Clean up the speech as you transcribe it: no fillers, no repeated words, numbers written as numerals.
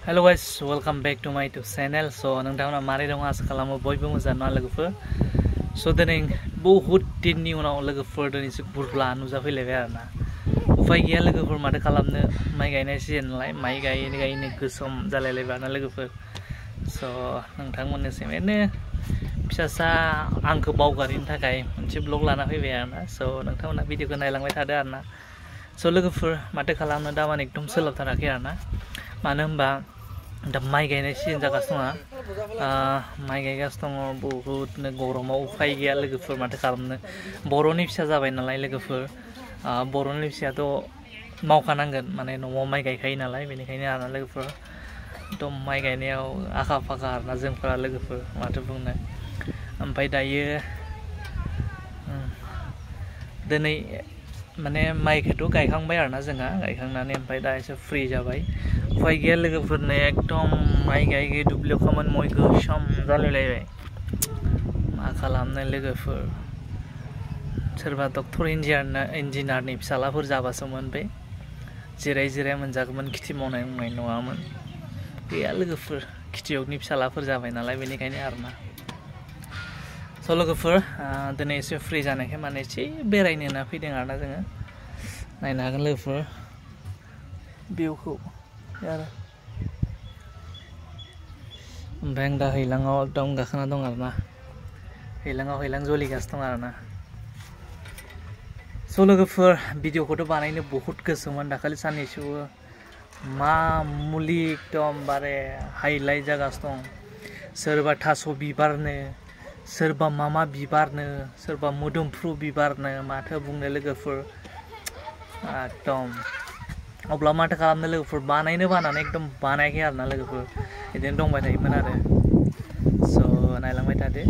Hello guys, welcome back to my YouTube channel. So नोंथांमोना मारै दं आसा खालामो बयबो मोजां ना लोगोफोर। So दिनै बहुत दिननि उनाव लोगोफोर दिनैसो बुरला नुजाफैलायबाय आरोना। उफाय गैया लोगोफोर माथो खालामनो माइ गायनाय सिजन नालाय माइ गायनो गोसोम जालायलायबाय आरोना लोगोफोर। So नोंथांमोननिसिम एरैनो फिसासा आंखौ बावगारिनि थाखाय मोनसे ब्लग लाना फैबाय आरोना। So नोंथांमोना भिडिअखौ नायलांबाय थादो आरोना। So लोगोफोर माथो खालामनो दा माने एकदम सोलाबथाराखै आरोना। मानो होनबा दा माइ गायनाय सिजन जागासिनो दङ माइ गायगासिनो दङ बहुतनो गरमाव उफाय गैया लोगोफोर माथो खालामनो बर'नि फिसा जाबाय नालाय लोगोफोर बर'नि फिसायाथ' मावखानांगोन माने न'आव माइ गायखायो नालाय बेनिखायनो आरोना लोगोफोर एकदम माइ गायनायाव आखा फाखा आरोना जोंफोरा लोगोफोर माथो बुंनो ओमफ्राय दायो दिनै माने माइखौथ' गायखांबाय आरोना जोंहा गायखांनानै ओमफ्राय दा एसे फ्रि जाबाय उफाय गैया लोगोफोरनो एकदम माइ गायै दुब्लियाव खामानि मावै गोसोम जालायलायबाय मा खालामनो लोगोफोर सोरबा डक्टर इन्जिनियारनि फिसालाफोर जाबासोमोन बे जिराय जिराय मोनजागौमोन खेथि मावनाय नङामोन गैया लोगोफोर खेथियगनि फिसालाफोर जाबाय नालाय बेनिखायनो आरोना स' लोगोफोर दिनै एसे फ्रि जानायखाय माने एसे बेरायनो होनना फैदों आरोना जोङो नायनो हागोन लोगोफोर भिउखौ आरो ओमफ्राय आं दा हैलाङाव एकदम गाखोना दं आरोना हैलां जलिगासिनो दं आरोना स' लोगोफोर भिडिअखौथ' बानायनो बहुद गोसोमोन दाखालि साननैसो मा मुलि एकदमबारे हाइलाइट जागासिनो दं सोरबा थास' बिबारनो सोरबा मामा बिबारनो सोरबा मोदोमफ्रु बिबारनो माथो बुंनो लोगोफोर एकदम अब्ला माथो खालामनो लोगोफोर बानायनो बानानै एकदम बानायाखै आरोना लोगोफोर बिदिनो दंबाय थायोमोन आरो स' नायलांबाय थादो